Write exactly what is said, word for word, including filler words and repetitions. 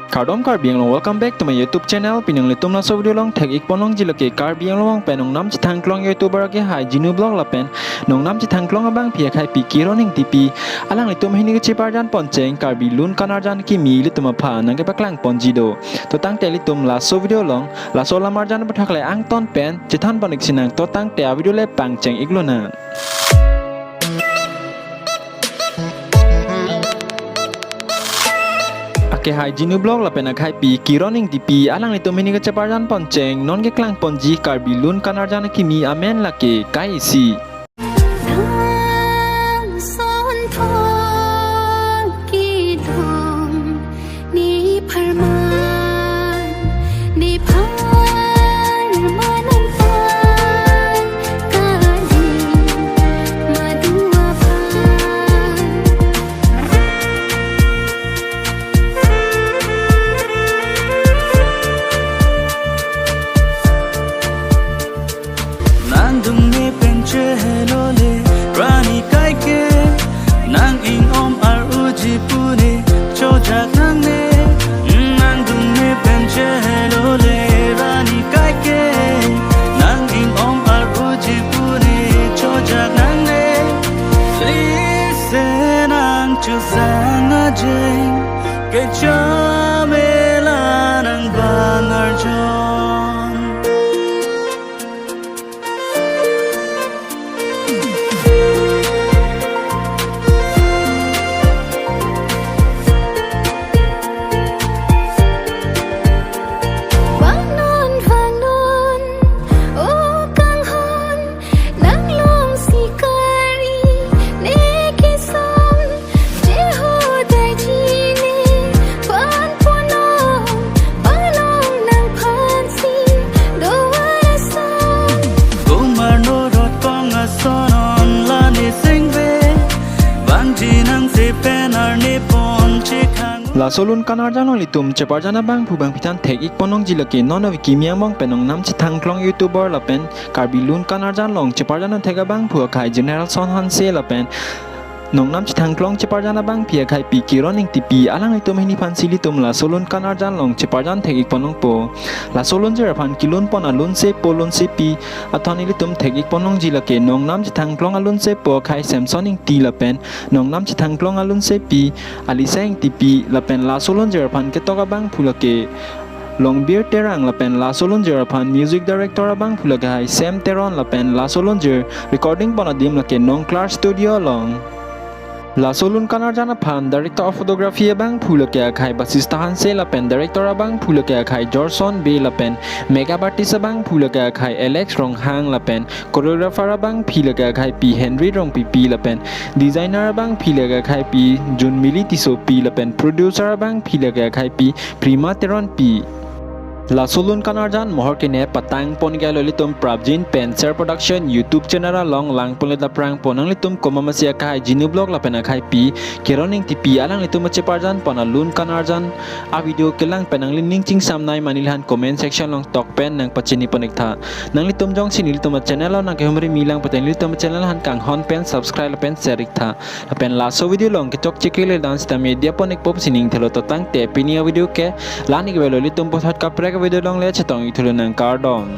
Kardom Karbi Anglong, welcome back to my YouTube channel. Pini nanglitum laso video along thek-ik ponlongji lake Karbi Anglong pen nongnam chethangklong YouTuber akehai Genu Vlog lapen nongnam chethangklong abangpi akhaipi Kiron Ingtipi. Alanglitum hini kecheparjan poncheng Karbi Lun Kan Arjan Kimi ilitum aphan nangkepaklang ponji do. To tangte ilitum laso video along laso lam arjan aputhak le angton pen chethan pon-ik sinang, to tangte a video le pangcheng-ik lonang. Akehai Genu Vlog lapen akhaipi Kiron Ingtipi, alanglitum hini kecheparjan poncheng non keklang ponji Karbi Lun Kan Arjan Kimi amen lake Kai Isi. Nang son thong kedong, ne pharman, ne pharman nangphan kali madu aphan. Nangdung ne pen chehelo le, rani kaike, nang-ing-om ar-uji pune, chojak nangne. Nangdung ne pen chehelo le, rani kaike, nang-ing-om ar-uji pune, chojak nangne. Lise nang chusang ajeng, kechome la nang bang arjon. Vangnon, vangnon, o kanghon, nang long sikari, ne keson, Jehovah daiji ne phan ponong, palong nangphansi do-an ason. Kumar norot kong ason on la ne sengve, bangji nang se pen arni pon chekhang. Laso Lun Kan Arjan along ilitum cheparjan abangphu bangphi than thek-ik ponlongji lake non ave kimi angbong pen nongnam chethangklong YouTuber lapen Karbi Lun Kan Arjan along cheparjan thek abangphu akhai General Son Hanse lapen nongnam chethangklong cheparjan abangpi akhaipi Kiron Ingtipi, alanglitum hini aphansi ilitum laso Lun Kan Arjan along cheparjan thek-ik ponlongpo. Laso lunjir aphan kelun pon alunsepo lunsepi athon ilitum thek-ik ponlongji lake nongnam chethangklong alunsepo akhai Samson Ingti lapen nongnam chethangklong alunsepi Alisa Ingtipi lapen laso lunjir aphan ketok abangphu lake Longbir Terang lapen laso lunjir aphan music director abangphu lake hai Sam Teron lapen laso lunjir recording pon adim lake Nongklar Studio along. Laso Lun Kan Arjan aphan director of photography abangphu lake akhai Basista Hanse lapen director abangphu lake akhai Jorson Bey lapen makeup artist abangphu lake akhai Alex Ronghang lapen choreographer abangpi lake akhaipi Henry Rongpipi lapen designer abangpi lake akhaipi Junmili Tissopi lapen producer abangpi lake akhaipi Prima Teronpi. Laso Lun Kan Arjan mohor kene patang pon ke alo ilitum Prabjin Penser Production YouTube channel along lang pon le ta prang pon nanglitum komat masi akhai Genu Vlog lapen akhaipi Kiron Ingtipi alanglitum cheparjan pon a Lun Kan Arjan a video kelang pen nangli ning chingsamnei ma neliphan comment section along tok pen nangpachini pon-ik tha. Nanglitum jongsi nelitum a channel along nangkehumri milang pute nelitum a channel aphan kanghon pen subscribe lapen share-ik tha. Lapen laso video along kechokche kele dan sitame diya pon-ikpo pusi ning thelo, to tangte pini a video ke la-an ik avelo, ilitum puthot kaprek a video along le chetong-ik thu lonang, kardom.